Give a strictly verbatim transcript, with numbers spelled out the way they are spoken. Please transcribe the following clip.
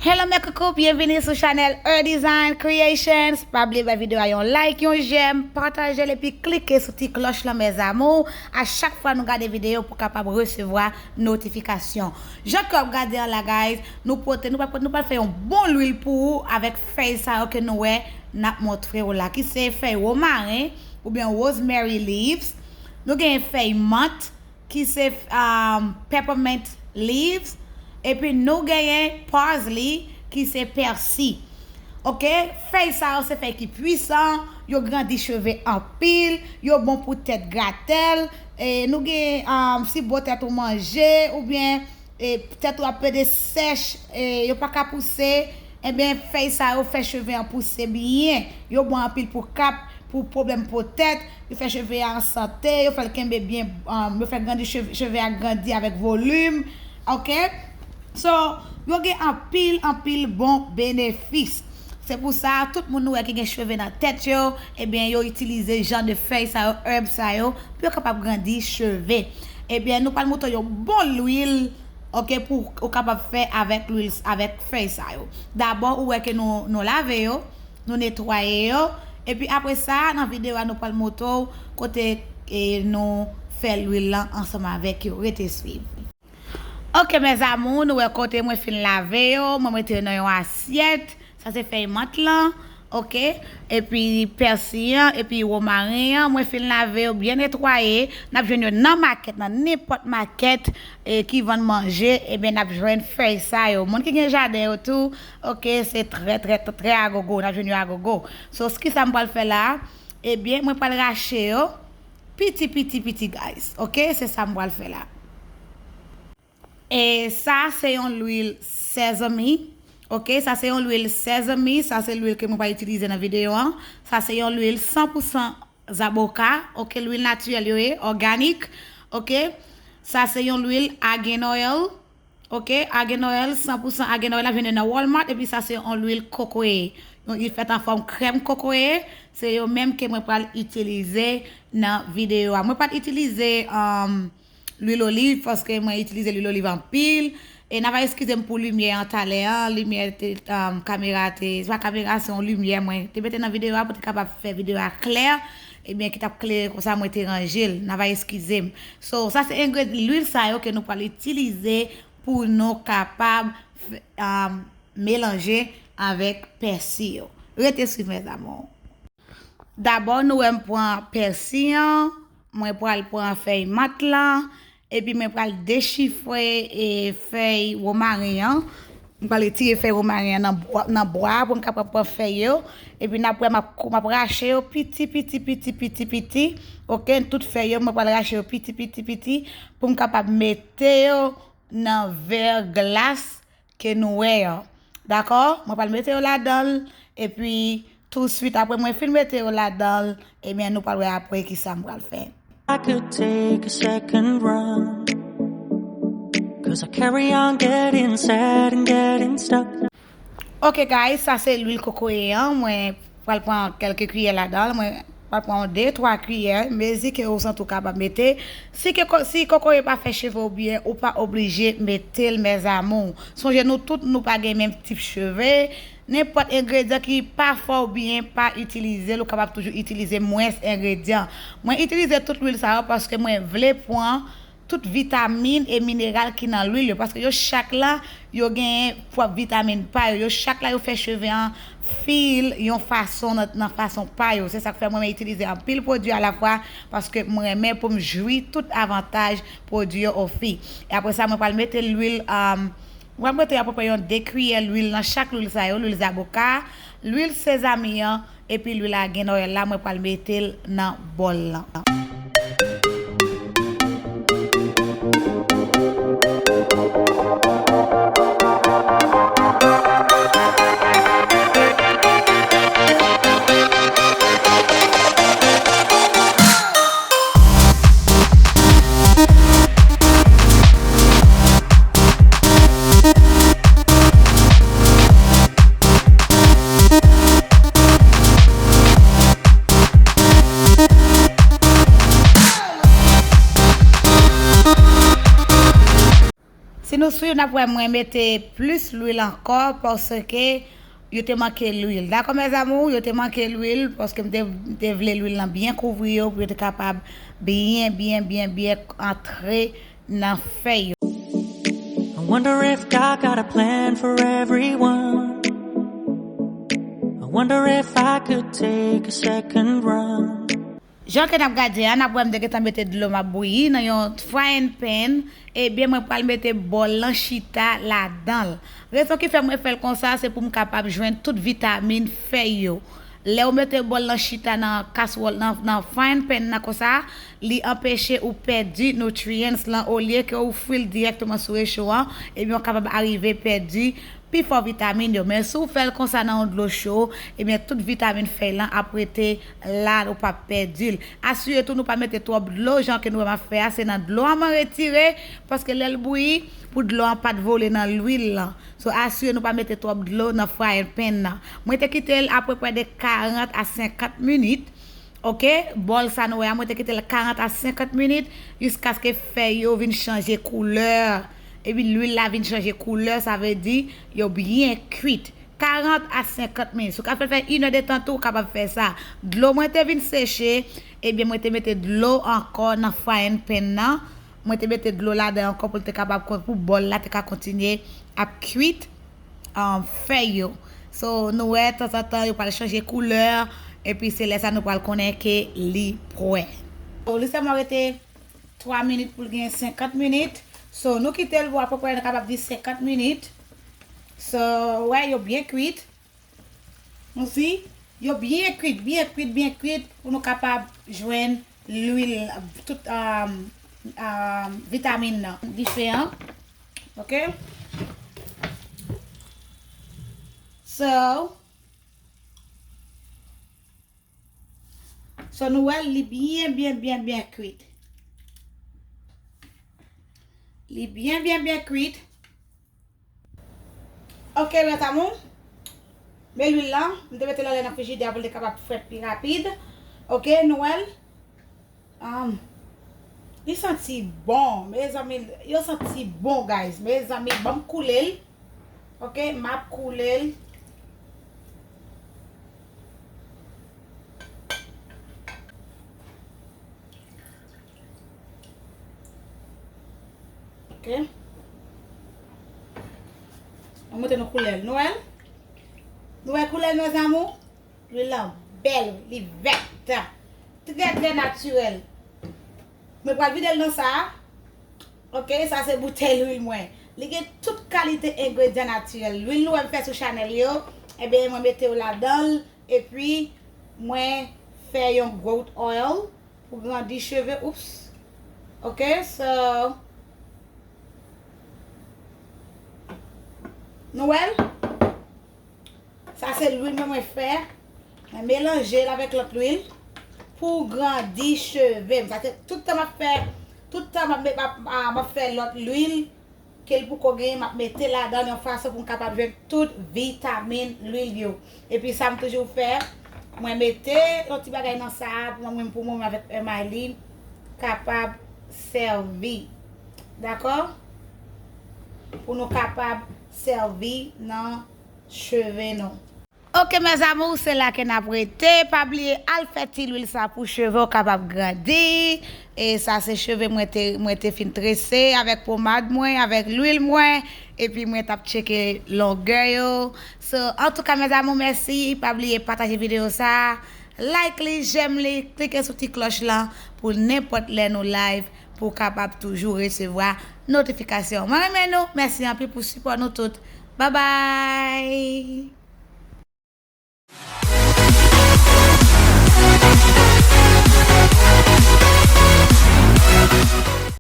Hello mes coucous, byenvini sou chanèl Her Design Creations. Pa bliye bay videyo a yon like, yon j'aime, pataje l epi klike sou ti klòch lan mes amours. A chak fwa nou gade videyo pou kapab resevwa notifikasyon. Jan ke w ap gade an la guys, nou pote, nou pral, nou pral fè yon bon lwil pou ou avèk fèy sa yo ke nou wè n ap montre w la, ki se fèy womaren oubyen rosemary leaves. Nou genyen fèy mant, ki se um, peppermint leaves, epi nou genyen parsley, ki se pèsi. Oke, fèy sa yo se fèy ki pwisan, yo grandi cheve anpil, yo bon pou tèt gratèl, e nou gen um, si bo tèt ou manje, oubyen e tèt ou ap pede sèch, e yo pa ka pouse, ebyen fèy sa yo fè cheve an pouse byen. Yo bon anpil pou kap, pou pwoblèm po tèt, yo fè cheve a an sante, yo fè l kenbe byen, um, yo fè grandi cheve, cheve a grandi avèk volim, oke? So, yo gen anpil, anpil bon benefis. Se pou sa, tout moun nou wè ki gen cheve nan tèt yo, ebyen yo itilize jan de fèy sa yo, herb sa yo, pou yo kapab grandi cheve. Ebyen, nou pral montre w yon bon lwil, oke, pou ou kapab fè avèk lwil, avèk fèy sa yo. Dabò, ou wè ke nou, nou lave yo, nou netwaye yo, epi apre sa, nan videyo a, nou pral montre w kote e nou fè lwil lan ansanm avèk yo. Rete swiv. Oke mes amours, nou wè kote mwen fin lave yo, mwen mete yo nan yon asyèt. Sa se fèy mant lan, oke? Epi pèsi an, epi womaren an, mwen fin lave yo, byen netwaye. N ap jwenn yo nan makèt, nan nenpòt makèt e ki vann manje, ebyen n ap jwenn fèy sa yo. Moun ki gen jaden yo tou, oke, se trè, trè, trè agogo, n ap jwenn yo agogo. So, kisa m pral fè la? Ebyen, mwen pral rache yo piti, piti, piti, guys. Oke, se sa m pral fè la. E sa se yon lwil sesame. Oke, sa se yon lwil sesame. Sa se lwil ke mwen pral itilize nan videyo an. Sa se yon lwil san pou san zaboka. Oke, lwil natirèl yo ye, òganik. Oke, sa se yon lwil argan oil. Oke, argan oil, san pou san argan oil, n ap jwenn nan Walmart. Epi sa se yon lwil kokoye. Yon lwil fèt an fòm krèm kokoye. Se yo menm ke mwen pral itilize nan videyo a. Mwen pa t itilize, um, lwil oliv, paske mwen itilize lwil oliv anpil. E n a va eskize m pou limyè an talè an, limyè te, um, kamera te, se pa kamera, se yon limyè mwen te mete nan videyo a pou te kapab fè videyo a klè, ebyen ki t ap klere konsa mwen te ranje l, n a va eskize m. So, sa se engred-, lwil sa yo ke nou pral itilize pou nou kapab f-, um, melanje avèk pèsi yo. Rete swiv mes amours. Dabò, nou wè m pran pèsi an, mwen pral pran fèy mant lan, epi mwen pral dechifre e fèy womaren an. Mwen pral retire fèy womaren an nan bwa, nan bwa a pou m kapab pran fèy yo. Epi n ap wè m ap kou-, m ap rache yo piti, piti, piti, piti, piti. Oke, tout fèy yo, mwen pral rache yo piti, piti, piti pou m kapab mete yo nan vè glas ke nou wè an. Dakò? Mwen pral mete yo ladan l, epi touswit apre mwen fin mete yo ladan l, ebyen nou pral wè apre kisa m pral fè. I could take a second run. 'Cause I carry on getting sad and getting stuck. Ok guys, sa se lwil kokoye an. Mwen pral pran kèlke kiyè ladan l. Mwen pral pran yon de, twa kiyè, mezi ke ou santi w kapab mete. Si ke ko-, si kokoye pa fè cheve w byen, ou pa oblije mete l, mes amours. Sonje nou tout, nou pa gen menm tip cheve. Nenpòt engredyan ki pa fè w byen, pa itilize l, ou kapab toujou itilize mwens engredyan. Mwen itilize tout lwil sa yo paske mwen vle pran tout vitamin e mineral ki nan lwil yo, paske yo chak la, yo gen pwòp vitamin pa yo, yo chak la, yo fè cheve an fil yon fason nan, nan fason pa yo. Se sa k fè mwen renmen itilize anpil pwodui alafwa, paske mwen renmen pou m jwi tout avantaj pwodui yo ofri. E apre sa, mwen pral mete lwil, um, mwen pral mete apeprè yon de kiyè lwil nan chak lwil sa yo, lwil zaboka, lwil sezami an, epi lwil argan oil la, mwen pral mete l nan bòl lan. Si nou swiv, n ap wè mwen mete plis lwil ankò paske yo te manke lwil. Dakò, mes amours, yo te manke lwil paske m te, m te vle lwil lan byen kouvri yo pou yo te kapab byen, byen, byen, byen antre nan fèy yo. I wonder if God got a plan for everyone. I wonder if I could take a second run. Jan ke n ap gade a, n ap wè m te gentan mete dlo m ap bouyi nan yon frying pan. Ebyen, mwen pral mete bòl lan chita ladan l. Rezon ki fè mwen fè l konsa, se pou m kapab jwenn tout vitamin fèy yo. Lè ou mete bòl lan chita nan kaswòl, nan, nan frying pan nan konsa, li anpeche ou pèdi nutrients lan, olye ke ou fri l dirèkteman sou recho an, ebyen, ou kapab arive pèdi pifò vitamin yo. Men si w fè l konsa nan yon dlo cho, ebyen, tout vitamin fèy lan ap rete la, ou p ap pèdi l. Asire tou nou pa mete twòp dlo, jan ke nou wè m ap fè a, se nan dlo a mwen retire, paske lè l bouyi, pou dlo an pa t vole nan lwil lan. So, asire nou pa mete twòp dlo nan frying pan nan. Mwen te kite l apeprè de karant a senkant minit. Oke, bòl sa nou wè a, mwen te kite l karant a senkant minit, jiskaske fèy yo vin chanje koulè. Epi lwil la vin chanje koulè, sa vle di yo byen kwit. Karant a senkant minit. Si w ka fè l fè inèdetan tou, ou kapab fè sa. Dlo mwen te vin seche, ebyen mwen te mete dlo ankò nan frying pan nan. Mwen te mete dlo ladan ankò pou l te kapab kon-, pou bòl la te ka kontinye ap kwit, um, fèy yo. So, nou wè, tanzantan, yo pral chanje koulè, epi se lè sa nou pral konnen ke li prè. So, li sèlman rete twa minit pou l gen senkant minit. So, nou kite l pou apeprè, nou kapab di senkant minit. So, wè, yo byen kwit. Nou si, yo byen kwit, byen kwit, byen kwit, pou nou kapab jwenn lwil, tout, um, um, vitamin nan. Dife an. Oke? So, so nou wè li byen, byen, byen, byen kwit. Li byen, byen, byen kwit. Oke, mes amours. Men lwil lan, m te mete l anlè nan frijidè pou l te kapab frèt pi rapid. Oke, nou wè l. Um, li santi bon, mezanmi, yo santi bon, guys. Mezanmi, ban m koule l. Oke, m ap koule l. Oke. Mwen montre nou koulè l. Nou wè l? Nou wè koulè l, mes amours? Lwil lan bèl, li vèt. Trè, trè natirèl. Mwen pral vide l nan sa a. Oke, sa se boutèy lwil mwen. Li gen tout kalite engredyan natirèl. Lwil nou wè m fè sou chanèl yo, ebyen, mwen mete yo ladan l, epi mwen fè yon growth oil pou grandi cheve. Oups. Oke, so, nou wè l? Sa se lwil mwen, mwen fè. Mwen melanje l avèk lòt lwil pou grandi cheve m. Sa se tout tan m ap fè, tout tan m ap, m ap, m ap fè lòt lwil, ke l poko genyen, m ap mete ladan l yon fason pou m kapab jwenn tout vitamin lwil yo. Epi sa m toujou fè, mwen mete yon ti bagay nan sa a pou mwen, pou mwen avèk Emily kapab sèvi. Dakò? Pou nou kapab sèvi nan cheve nou. Oke, mes amours, se la ke n ap rete. Pa bliye al fè ti lwil sa pou cheve w kapab grandi. E sa se cheve mwen te, mwen te fin trese avèk pomad mwen, avèk lwil mwen. Epi mwen t ap tcheke longè yo. So, antouka, mes amours, mèsi. Pa bliye pataje videyo sa. Like li, j'aime li, klike sou ti klòch lan pou nenpòt lè nou live, pou w kapab toujou resevwa notifikasyon. Mwen renmen nou. Mèsi anpil pou sipò nou tout. Babay!